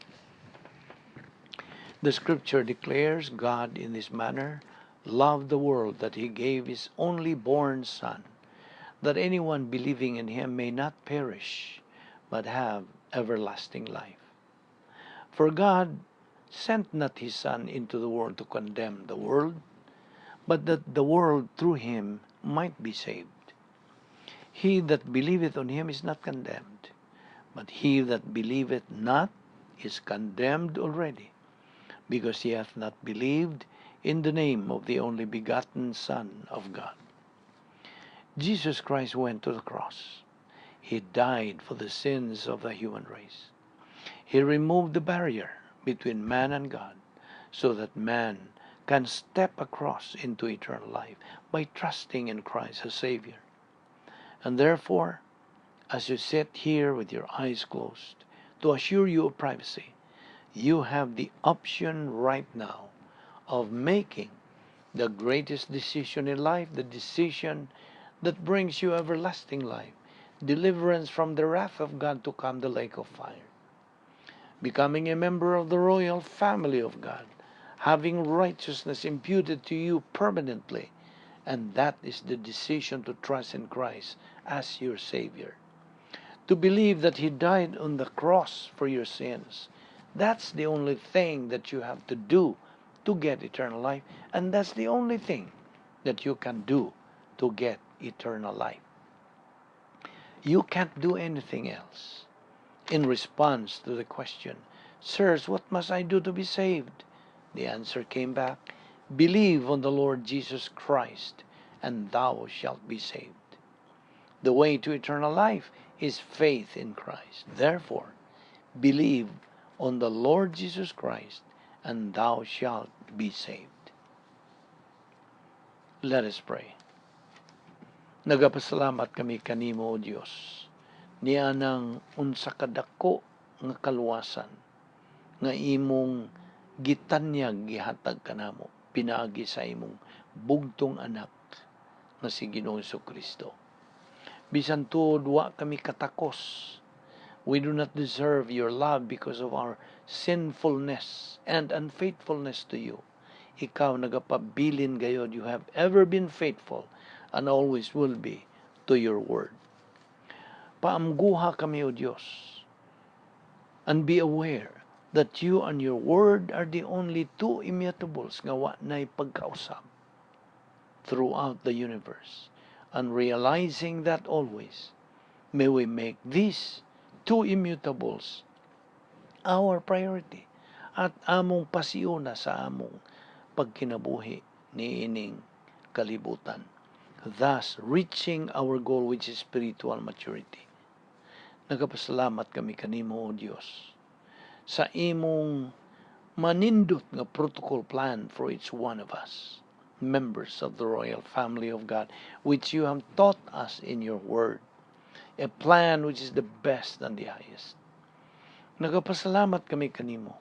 The scripture declares, "God in this manner loved the world that he gave his only born Son, that anyone believing in him may not perish, but have everlasting life. For God sent not his Son into the world to condemn the world, but that the world through him might be saved. He that believeth on him is not condemned, but he that believeth not is condemned already, because he hath not believed in the name of the only begotten Son of God." Jesus Christ went to the cross. He died for the sins of the human race. He removed the barrier between man and God so that man can step across into eternal life by trusting in Christ as Savior. And therefore, as you sit here with your eyes closed, to assure you of privacy, you have the option right now of making the greatest decision in life, the decision that brings you everlasting life, deliverance from the wrath of God to come, the lake of fire, becoming a member of the royal family of God, having righteousness imputed to you permanently, and that is the decision to trust in Christ as your Savior. To believe that He died on the cross for your sins. That's the only thing that you have to do to get eternal life, and that's the only thing that you can do to get eternal life. You can't do anything else. In response to the question, "Sirs, what must I do to be saved?" the answer came back, "Believe on the Lord Jesus Christ, and thou shalt be saved." The way to eternal life is faith in Christ. Therefore, believe on the Lord Jesus Christ, and thou shalt be saved. Let us pray. Nagapasalamat kami kanimo, O Dios, nianang unsa kadako nga kaluwasan nga imong gitanyag, gihatag kanamo pinaagi sa imong bugtong anak nga si Ginoong Kristo. Bisan tuod wa kami katakos, we do not deserve your love because of our sinfulness and unfaithfulness to you. Ikaw nagapabilin gayod. You have ever been faithful and always will be to your word. Paamguha kami, O Dios, and be aware that you and your word are the only two immutables nga wa nay pagkausab throughout the universe. And realizing that always, may we make these two immutables our priority at among pasiuna sa among pagkinabuhi niining kalibutan, thus reaching our goal, which is spiritual maturity. Nagapasalamat kami kanimo, O Dios, sa imong manindot nga protocol plan for each one of us, members of the royal family of God, which you have taught us in your word, a plan which is the best and the highest. Nagapasalamat kami kanimo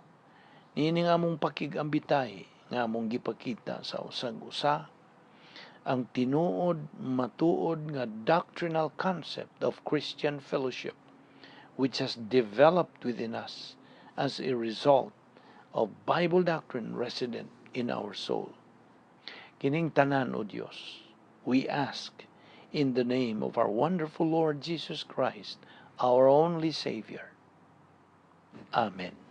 niini nga among pakig-ambitay nga among gipakita sa usag usa ang tinuod matuod nga doctrinal concept of Christian fellowship, which has developed within us as a result of Bible doctrine resident in our soul. Kining tanan, O Dios, we ask in the name of our wonderful Lord Jesus Christ, our only Savior. Amen.